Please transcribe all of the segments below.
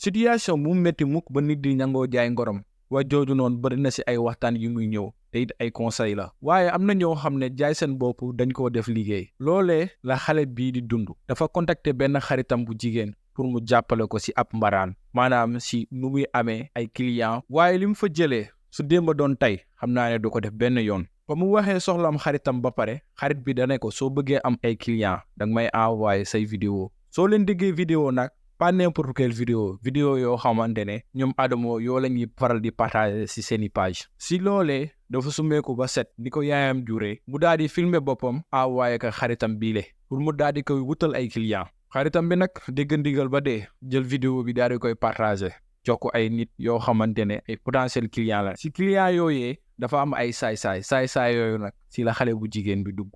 situation mu metti mukk ba nit di ñangoo jaay ngorom waa jooju noonu bari na si ay waxtaan yu muy ñëw te it ay conseil la waaye am na ñoo xam ne jaay seen bopp dañ koo def liggéey loolee la xale bii di dund dafa contacter benn xaritam bu jigéen pour mu jàppale ko si ab mbaraan maanaam si nu muy amee ay client waaye li mu fa jëlee su démba doon tey xam naa ne du ko def benn yoon ba mu waxee soxlam xaritam ba pare xarit bi dane ko soo bëggee am ay client danga may envoyer say vidéo soo leen déggee vidéo nag pas n'importe quelle vidéo yoo xamante ne ñoom Adamo yoo la ñuy faral di partager ci seeni page si loolee dafa sumeeku ba set ni ko yaayam juree mu daal di filmer boppam envoyé ko xaritam biile pour mu daal di koy wutal ay client xaritam bi nag dégg ndigal ba dee jël vidéo bi daal di koy partager jox ko ay nit yoo xamante ne ay potentiel client la si client yooyee dafa am ay saay-saay yooyu nag si la xale bu jigéen bi dugg.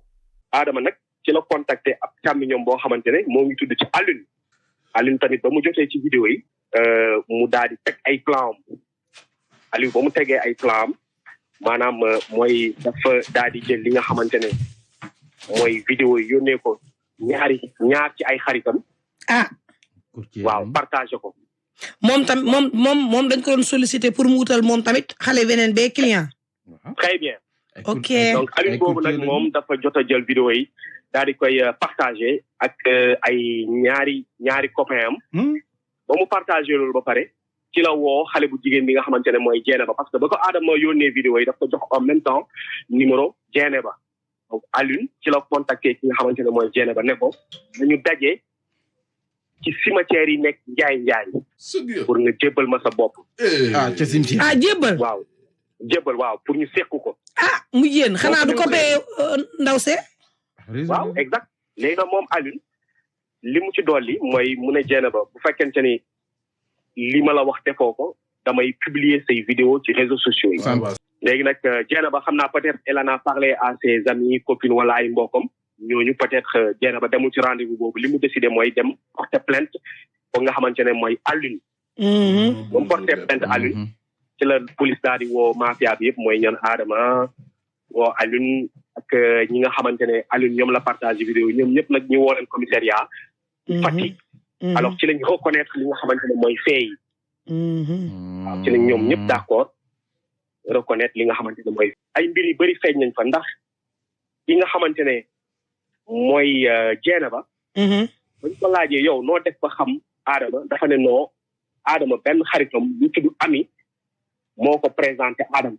Adama nag ci la contacter ab càmmiñam boo xamante ne moo ngi tudd ci Alioune tamit ba mu jotee ci vidéo yi mu daal di teg ay plan am Alioune ba mu tegee ay plan am maanaam mooy dafa daal di jël li nga xamante ne mooy vidéo yi yónnee ko ñaar ci ay xaritam. waaw partagé ko. moom dañ ko doon solliciter pour mu wutal moom tamit xale beneen bee client. très bien. ok donc Alioune boobu nag moom dafa jot a jël vidéo yi. daal di koy partagé ak ay ñaari copain am ba mu partagé loolu ba pare ci la woo xale bu jigéen bi nga xamante ne mooy Jeene ba parce que ba ko Adama yónnee vidéo yi daf ko jox en même temps numéro Jeene ba donc Alioune ci la contacté ki nga xamante ne mooy Jeene ba ne ko dañu daje ci cimetière yi nekk Njaay pour nga jébbal ma sa bopp ca cimetière jébbal waaw pour ñu seq ko mu yéen xanaa du ko bee ndaw see waaw exact léegi nag moom Alioune li mu ci dolli mooy mu ne Jeene ba bu fekkente ni li ma la wax defoo ko damay publier say vidéos ci réseaux sociaux yi léegi nag Jeene ba xam naa peut-être elle en a parlé à ses amis copines wala ay mbokkam ñooñu peut-être Jeene ba demul ci rendez-vous boobu li mu décidé mooy dem porter plainte ba nga xamante ne mooy Alioune ba mu porter plainte Alioune ci la police daal di woo mafia bi yëpp mooy ñoon Adama woo Alioune ak ñi nga xamante ne Alioune ñoom la partage vidéo ñoom ñëpp nag ñu woo leen commissariat Fatick alors ci lañ reconnaître li nga xamante ne mooy fee yi waaw ci lañ ñoom ñëpp d'accord reconnaître li nga xamante ne mooy ay mbir yu bëri feeñ nañ fa ndax yi nga xamante ne mooy Jeene ba bañ ko laajee yow noo def ba xam Adama dafa ne noo Adama benn xaritam lu tudd Ami moo ko présenté Adama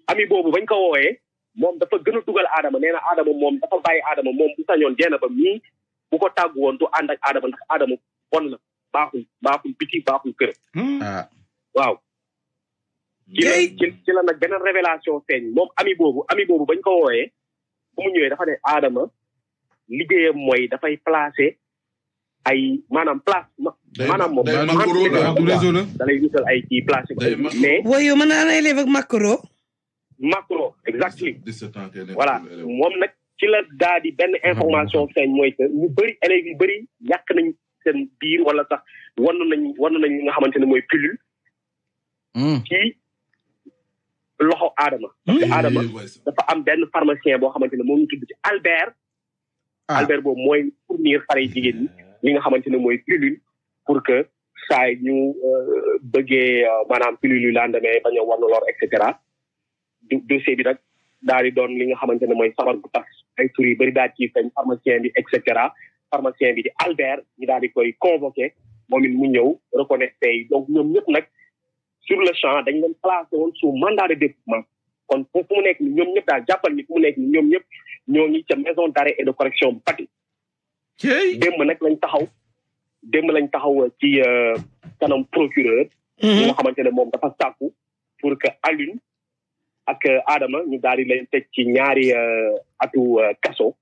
Ami boobu bañ ko wooyee moom dafa gën a dugal Adama nee na Adama moom dafa bàyyi Adama moom bu sañoon Jeene ba mii bu ko tàggu woon du ànd ak Adama ndax Adama bon la baaxul biti baaxul kër waaw ci la nag beneen révélation feeñ moom ami boobu bañ ko wooyee bu mu ñëwee dafa ne Adama liggéeyam mooy dafay placer ay maanaam moom da lay wutal ay kii placer mais woyo mën na élève ak macro exactly voilà moom nag ci la daa di benn information feeñ mooy que ñu bëri élèves yu bëri yàq nañ seen biir wala sax wan nañ li nga xamante ne mooy pilule ci loxo Adama parce que Adama dafa am benn pharmacien boo xamante ne moom ñu tudd ci Albert boobu mooy fournir xale yi jigéen ñi li nga xamante ne mooy pilule pour que saa ñu bëggee maanaam pilule yu lendemain bañ a war lor et cetera dossier bi nag daal di doon li nga xamante ne mooy sabar bu tax ay tur yu bëri daal ci feeñ pharmacien bi et cetera pharmacien bi di Albert ñu daal di koy convoqué moom it mu ñëw reconnaître yi donc ñoom ñëpp nag sur le champ dañ leen placé woon sous mandat de dépôt kon fu mu nekk ni ñoom ñëpp daal jàppal ni fu mu nekk ni ñoom ñëpp ñoo ngi ca maison d'arrêt et de correction bu Fatick démb nag lañ taxaw ci kanam procureur ñi nga xamante ne moom dafa sàkku pour que Alioune ak Adama ñu daal di leen teg ci ñaari atu kaso